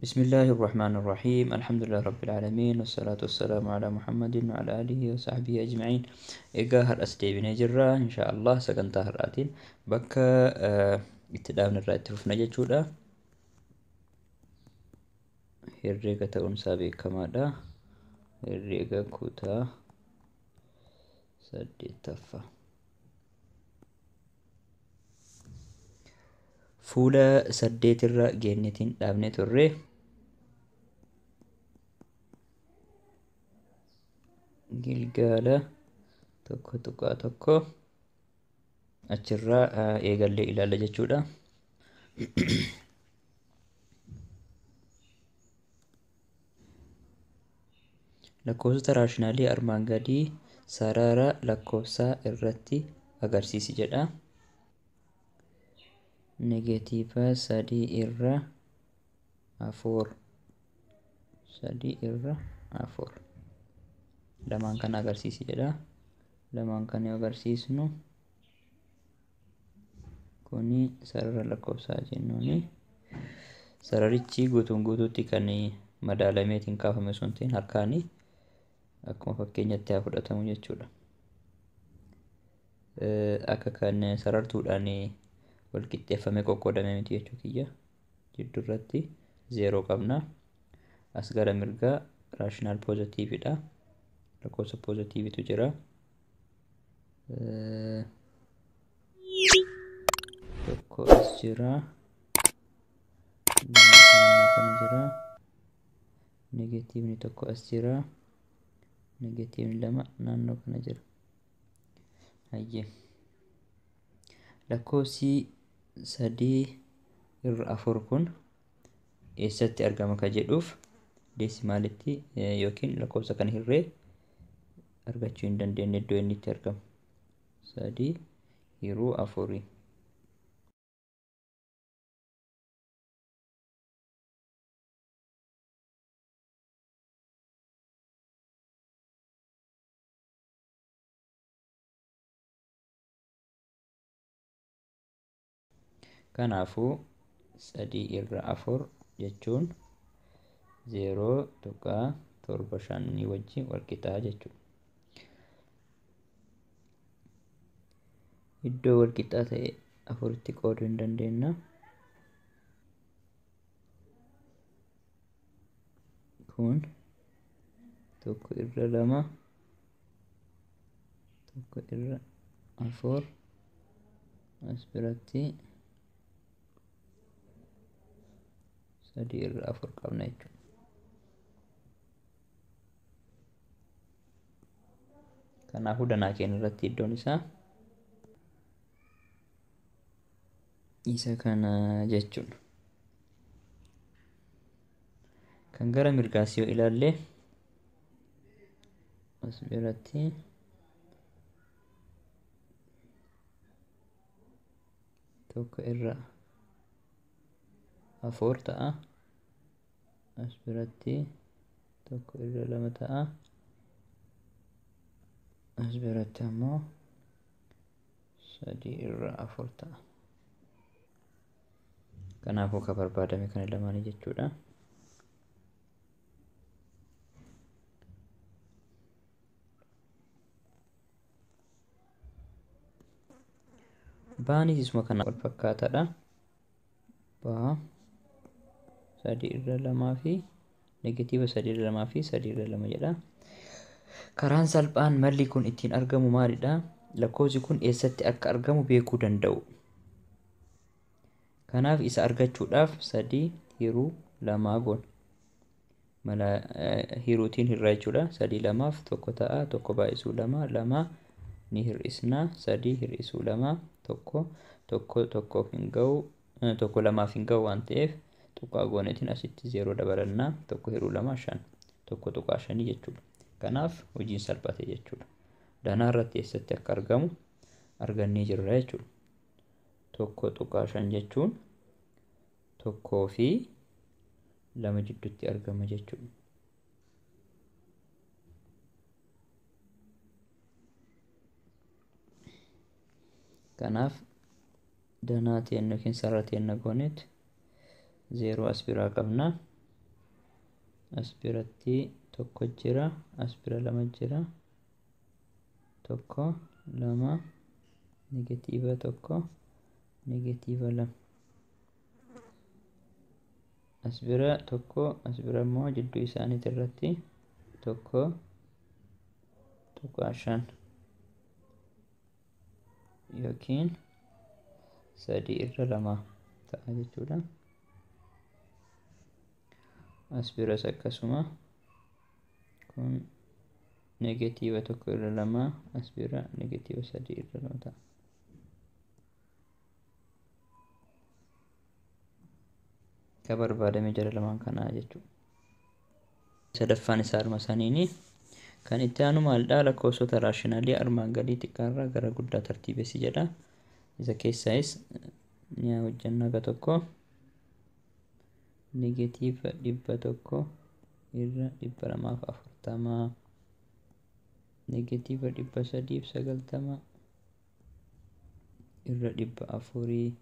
بسم الله الرحمن الرحيم الحمد لله رب العالمين والصلاة والسلام على محمد وعلى آله وصحبه أجمعين. Egaa har'as deebinee jirra, insha Allah. Sagantaa har'aatiin bakka itti dhaabne irraa itti fufna jechuudha. Herreega ta'uun isaa beekamaadha. Herreega kutaa 8ffaa. Fuula 8 irra geenyetiin dhaabnee turre. Gilgaala 1.1 achirraa eegallee ilaalla jechuudha. Lakkoofsota raashinaalii armaan gadii sarara lakkoofsaa irratti agarsiisi jedha. Negeetiiva 3 irra 4, 3 irra 4, lamaan kana agarsiisi jedha. Lamaan kana yoo agarsiisnu, kuni sarara lakkoofsaa jennuuni. Sararichi guutuun guutuutti kan madaalameetiin kaafame sun ta'in harkaani akkuma fakkeenyatti haa fudhatamu jechuudha. Akka kan sarartuudhaan wal qixxeeffamee qoqqoodame miti jechuu kiyya. Jidduurratti 0 qabna. As gara mirgaa raashinaal poozitiividha. Lakkoofsa poozitiivitu jira. 1 as jira. 2 naannoo kana jira. Negeetiivni 1 as jira. Negeetiivni 2 naannoo kana jira. Hayyee. Lakkoofsi 3 irra 4 kun eessatti argama ka jedhuuf, deesimaalitti yookiin lakkoofsa kana hirree argachuu hin dandeenye iddoo inni itti argamu. 3 hiruu 4. Kanaafuu 3 irra 4 jechuun 0.75 wajjin wal qixaa jechuudha. Iddoo wal qixaa ta'e afuritti qooduu hin dandeenya. Kun 1 irra 2, 1 irra 4, as biratti 3 irra 4 qabna jechuudha. Kanaafuu danaa keenya irratti iddoon isaa isa kana jechuudha. Kan gara mirgaas yoo ilaalle, as biratti 1 irra 4 ta'a. As biratti 1 irra 2 ta'a. As biratti ammoo 3 irra 4 ta'a. Kanaafuu ka barbaadame kana lamaanii jechuudha. Baanis isuma kana wal fakkaataadha. Baa 3 irra 2 fi negatiiva 3 irra 2 fi 3 irra 2 jedha. Karaan salphaan malli kun ittiin argamu maalidha? Lakkoofsi kun eessatti akka argamu beekuu danda'u. Kanaaf isa argachuudhaaf 3 hiruu 2 goona. Mala hiruutiin hirraa jechuudha. 3 2f 1 ta'a. 1 baay'isuu 2, 2 ni hir'isna. 3 hir'isuu 2, 1, 1 1 hin ga'u, 1 2f hin ga'u waan ta'eef tuqaa goonetiin asitti 0 dabalannaa. 1 hiruu 2, 5, 1.5 jechuudha. Kanaaf hojiin salphate jechuudha. Danaa irratti eessatti akka argamu argannee jirra jechuudha. 1.5 jechuun 1 fi 2 jidduutti argama jechuudha. Kanaaf danaa teenna yookiin sarara teenna gooneet 0 as biraa qabna. As biratti 1 jira, as bira 2 jira. 1 2 negatiiva 1 negatiiva 2. As bira 1, as bira immoo jidduu isaaniitti irratti 1.5 yookiin 3 irra 2 ta'a jechuudha. As biras akkasuma kun negatiiva 1 irra 2, as bira negatiiva 3 irra 2 ta'a. Ka barbaadame jara lamaan kanaa jechuudha. Sadaffaan isaa arma saniini. Kan itti aanu maalidha? Lakkoofsota raashinaalii armaan gadii xiqqaarraa gara guddaa tartiibessi jedha. Isa keessaayis ni hojjannaa ga tokko negatiiva 100 irra 240 negatiiva 390 irra 400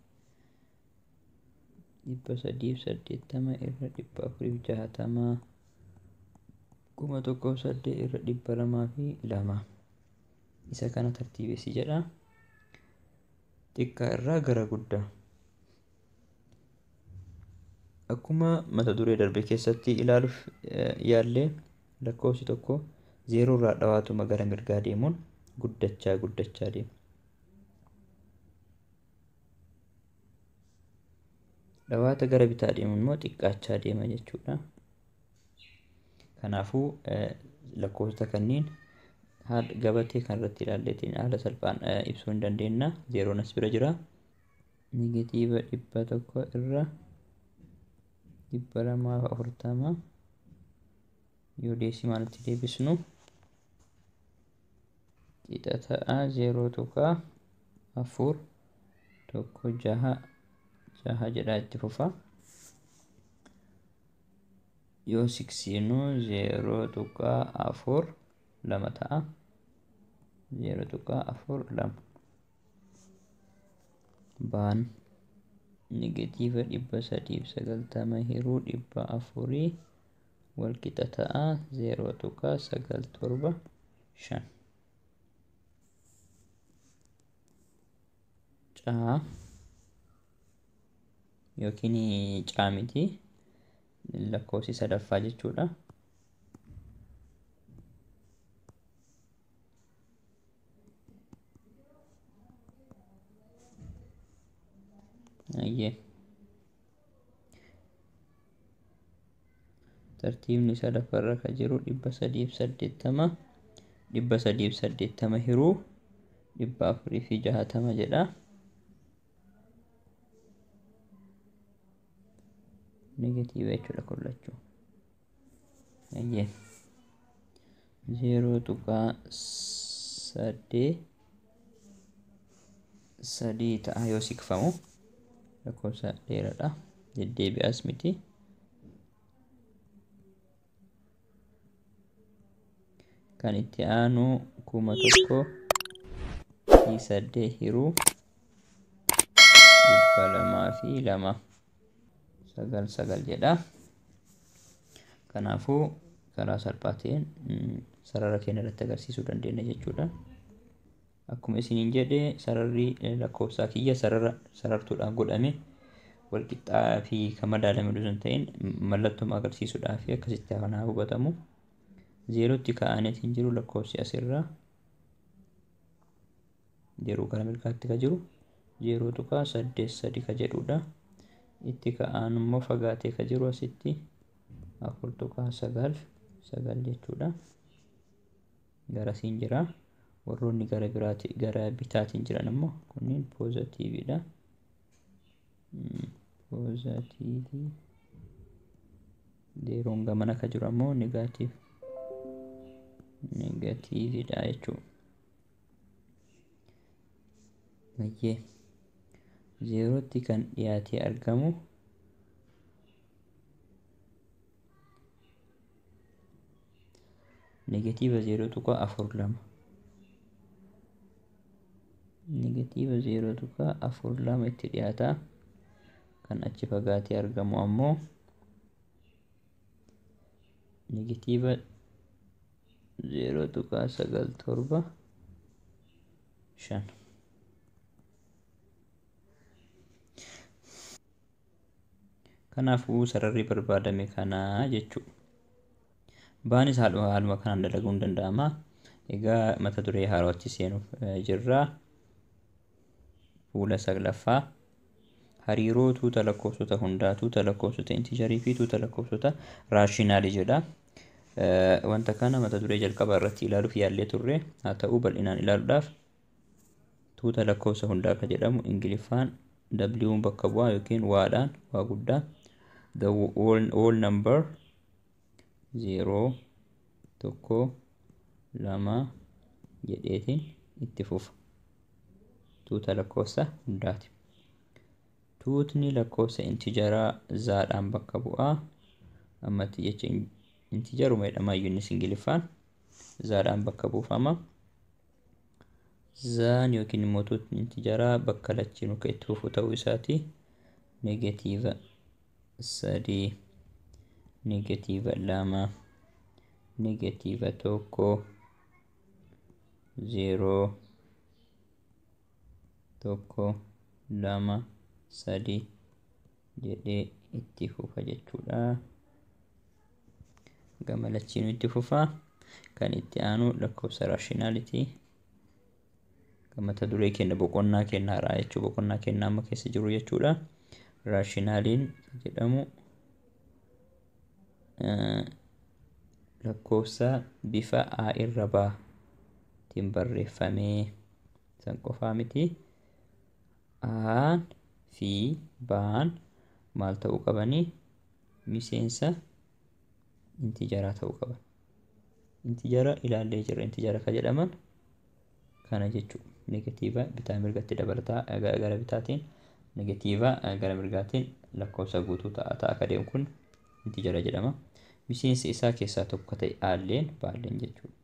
380 irra 460 1008 irra 202. Isa kana tartiibessi jedha. Xiqqaa irraa gara guddaa. Akkuma mata duree darbe keessatti ilaaluuf yaallee lakkoofsi tokko 0 irraa dhawaatuma gara mirgaa deemuun guddachaa guddachaa deema. Dhawaata gara bitaa deemuun immoo xiqqaachaa deema jechuudha. Kanaafuu lakkoofsota kanneen haala gabatee kanarratti ilaalleetiin haala salphaan ibsuu hin dandeenya. 0 as bira jira. Negatiiva 100 irra 240 yoo deesimaalitti deebisnu qixa ta'a 0.4 1 6 6 jedhaa itti fufa. Yoo siqsiinu 0.4 2 ta'a. 0.4 2 baan negatiiva 390 hiruu 400 wal qixa ta'a 0.975. Caa yookiin caa miti lakkoofsi sadaffaa jechuudha. Ayyee. Tartiibni sadaffaarra kan jiru 380 380 hiruu 460 jedha. Negatiiva jechuudha kun lachuu. Ayyee. 0.8 3 ta'a yoo siqfamu. Lakkoofsa dheeraadha. Deddeebi'aas miti. Kan itti aanu 1008 hiruu 202 9 9 jedha. Kanaafuu karaa salphaa ta'een sarara keenya irratti agarsiisuu dandeenya jechuudha. Akkuma isiniin jedhe sararri lakkoofsaa kiyya sarara sarartuudhaan godhame wal qixxaa fi kan madaalame osoo hin ta'in mallattoo agarsiisuudhaaf akkasitti kanaa hubatamu. 0tti kaa'aneetiin jiru lakkoofsi asirraa 0 gara mirgaatti ka jiru 0.83 ka jedhudha. Itti ka'aan immoo fagaatee ka jiru asitti 4.9 9 jechuudha. Garasiin jira. Warroonni gara biraati gara bitaatiin jiran immoo kunniin poozitiividha. Poozitiivii zeeroon gamana ka jiru ammoo negatiividha jechuudha. Ayyee. 0tti kan dhiyaatee argamu negatiiva 0.42 negatiiva 0.42 itti dhiyaata. Kan achi fagaatee argamu ammoo Negatiiva 0.975. Kanaafuu sararri barbaadame kanaa jechuudha. Baanis haaluma kanaan dalaguun danda'ama. Egaa mata duree haaraatti seenuuf jirra. Fuula 9ffaa hariiroo tuuta lakkoofsota hundaa, tuuta lakkoofsota intijarii fi tuuta lakkoofsota raashinaalii jedha. Wanta kana mata duree jalqabaa irratti ilaaluuf yaallee turre, haa ta'u bal'inaan ilaaluudhaaf tuuta lakkoofsa hundaa akka jedhamu Ingiliffaan W bakka bu'aa yookiin waadhaan waa guddaa the whole number 0 1 2 jedheetiin itti fufa. Tuuta lakkoofsa hundaati. Tuutni lakkoofsa intijaraa zaadhaan bakka bu'aa. Ammatti jecha intijaruma jedhama innis Ingiliffaan zaadhaan bakka buufama. Zaan yookiin immoo tuutni intijaraa bakka lachiinuu kan itti fufu ta'uu isaati. Negatiiva 3, negatiiva 2, negatiiva 1, 0, 1, 2, 3 jedhee itti fufa jechuudha. Gama lachiinuu itti fufa. Kan itti aanu lakkoofsa raashinaalitii. Mata duree keenya boqonnaa keenya haaraa jechuudha. Boqonnaa keenya amma keessa jiru jechuudha. Raashinaaliin jedhamu lakkoofsa bifa A irra baatiin barreeffamee san qofaa miti. Aan fi baan maal ta'uu qabanii? Miseensa intijaraa ta'uu qaban. Intijara ilaallee jirra. Intijara kan jedhaman kana jechuudha. Negatiiva bitaa mirgatti dabalataa gara bitaatiin negatiiva gara mirgaatiin lakkoofsa guutuu ta'a akka deemu kun intijara jedhama. Miseensi isaa keessaa tokko ta'e aalleen baalleen jechuudha.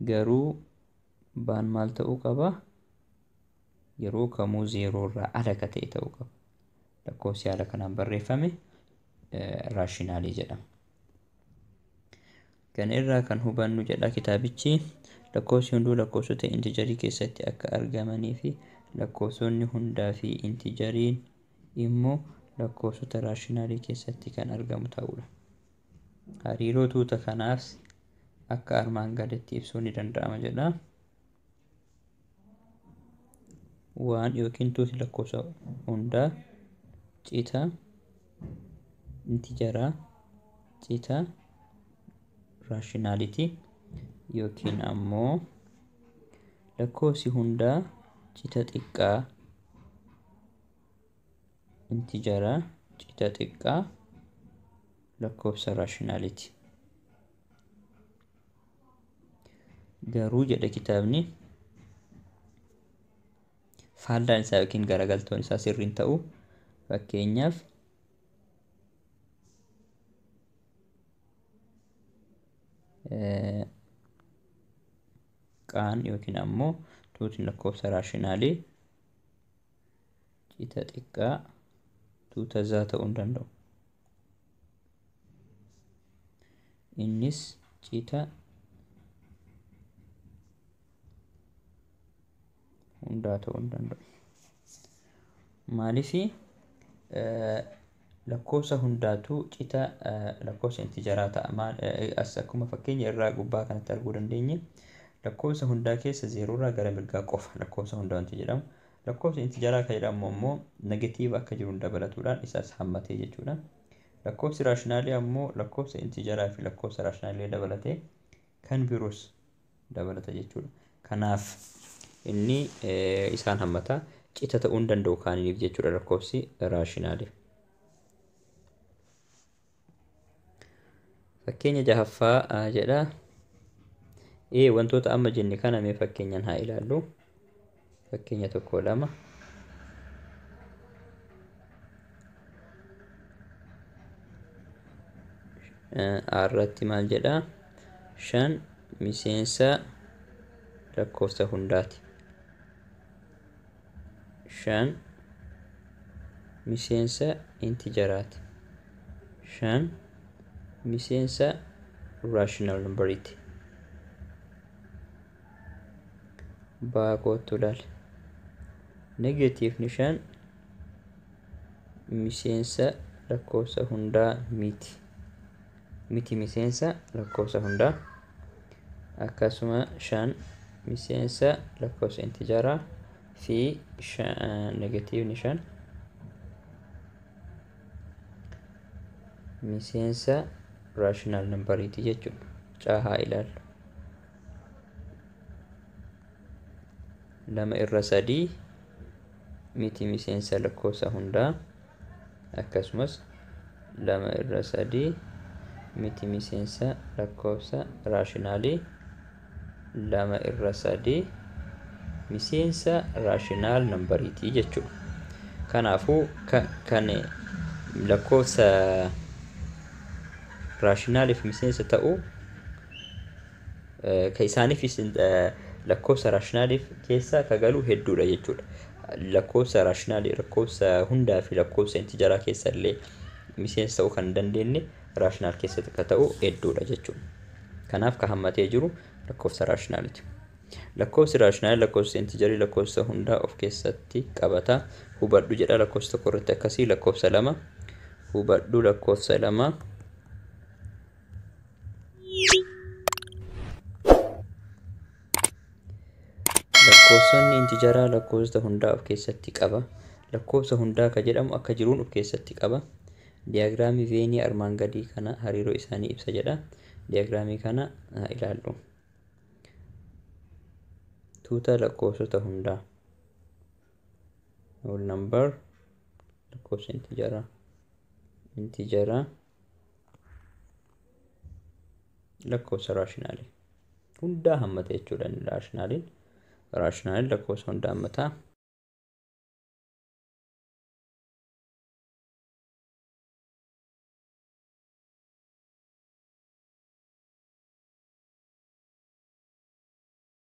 Garuu baan maal ta'uu qaba? Yeroo kamuu 0 irraa ala akka ta'e ta'uu qaba. Lakkoofsi haala kanaan barreeffame raashinaalii jedhama. Kana irraa kan hubannu jedha kitaabichi lakkoofsi hunduu lakkoofsota intijarii keessatti akka argamanii fi lakkoofsonni hundaa fi intijariin immoo lakkoofsota raashinaalii keessatti kan argamu ta'uudha. Hariiroo tuuta kanaaf akka armaan gaditti ibsuun ni danda'ama jedha. Waan yookiin tuuti lakkoofsa hundaa cita intijaraa cita raashinaalitii yookiin ammoo lakkoofsi hundaa cita xiqqaa intijaraa cita xiqqaa lakkoofsa raashinaaliiti. Garuu jedha kitaabni faallaan isaa yookiin garagaltoon isaa sirriin ta'u fakkeenyaaf qaan yookiin ammoo tuutni lakkoofsa raashinaalii cita xiqqaa tuuta zaa ta'uu hin danda'u. Innis cita hundaa ta'uu hin danda'u. Maaliif lakkoofsa hundaatu cita lakkoofsa intijaraa ta'a. As akkuma fakkeenya irraa gubbaa kanatti arguu dandeenye lakkoofsa hundaa keessa 0 irraa gara mirgaa qofa lakkoofsa hundaa wanti jedhamu. Lakkoofsa intijaraa kan jedhamu ammoo negatiiva akka jiru dabalatuudhaan isaas hammatee jechuudha. Lakkoofsi raashinaalii ammoo lakkoofsa intijaraa fi lakkoofsa raashinaalii dabalatee kan biroos dabalata jechuudha. Kanaaf inni isaan hammata cita ta'uu hin danda'u kaaniif jechuudha lakkoofsi raashinaalii. Fakkeenya 6ffaa jedha. Wantoota amma jenne kana mee fakkeenyaan haa ilaallu. Fakkeenya 1 2. Irratti maal jedha? 5 miseensa lakkoofsa hundaati. 5 miseensa intijaraati. 5 miseensa rational numberiiti. Baakootu ilaali. Negatiivni 5 miseensa lakkoofsa hundaa miti. Miti miseensa lakkoofsa hundaa. Akkasuma 5 miseensa lakkoofsa intijaraa fi negatiivni 5 miseensa rational numberiiti jechuudha. Caahaa ilaallu. 2/3 miti miseensa lakkoofsa hundaa. Akkasumas 2/3 miti miseensa lakkoofsa raashinaalii. 2/3 miseensa raashinaal nambariitii jechuudha. Kanaafuu kan lakkoofsa raashinaaliif miseensa ta'u ka isaaniif lakkoofsa raashinaaliif keessa ka galu hedduudha jechuudha. Lakkoofsa raashinaalii lakkoofsa hundaa fi lakkoofsa intijaraa keessa illee miseensa ta'uu kan dandeenye raashinaal keessatti ka ta'u hedduudha jechuudha. Kanaaf ka hammatee jiru lakkoofsa raashinaaliiti. Lakkoofsi raashinaalii lakkoofsa intijarii lakkoofsa hundaa of keessatti qabata. Hubadhu jedha lakkoofsa tokko irratti akkasii lakkoofsa 2 hubadhu lakkoofsa 2 lakkoofsonni intijaraa lakkoofsa hundaa of keessatti qaba. Lakkoofsa hundaa ka jedhamu akka jiruun of keessatti qaba. Diyaagiraamii veenii armaan gadii kana hariiroo isaanii ibsa jedha. Diyaagiraamii kana ilaallu. Tuuta lakkoofsota hundaa. Whole number lakkoofsa intijaraa. Intijaraa lakkoofsa raashinaalii. Hundaa hammata jechuudha raashinaaliin. Raashinaaliin lakkoofsa hundaa hammata.